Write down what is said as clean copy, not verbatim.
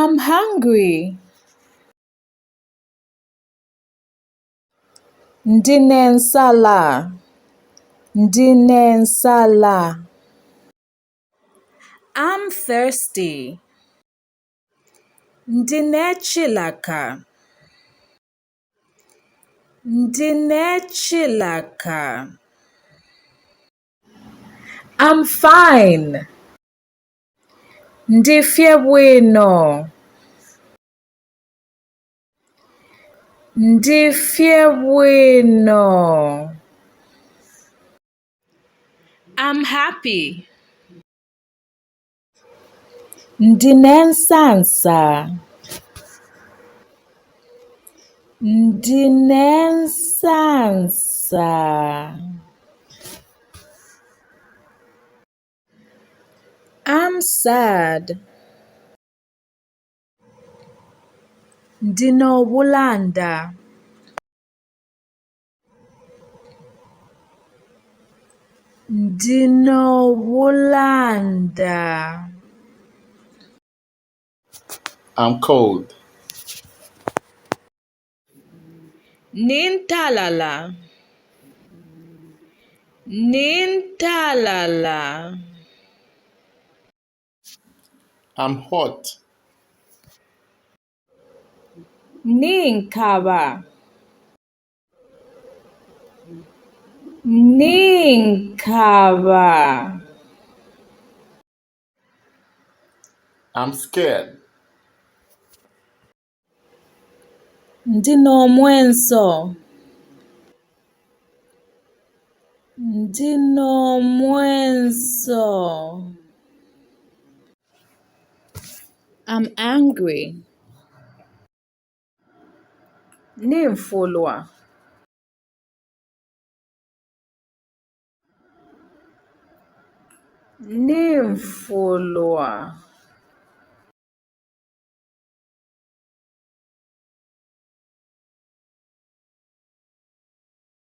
I'm hungry. Ndine nsala. Ndine nsala. I'm thirsty. Ndine chilaka. Ndine chilaka. I'm fine. Ndifye bwino. Ndifye bwino. I'm happy. Ndine nsansa. Ndine nsansa. I'm sad. Ndi no bulanda. Ndi no bulanda. I'm cold. Nintalala. Nintalala. I'm hot. Ninkaba. Ninkaba. I'm scared. Ndi no mwenso. Ndi no mwenso. I'm angry. Nimfulwa. Nimfulwa.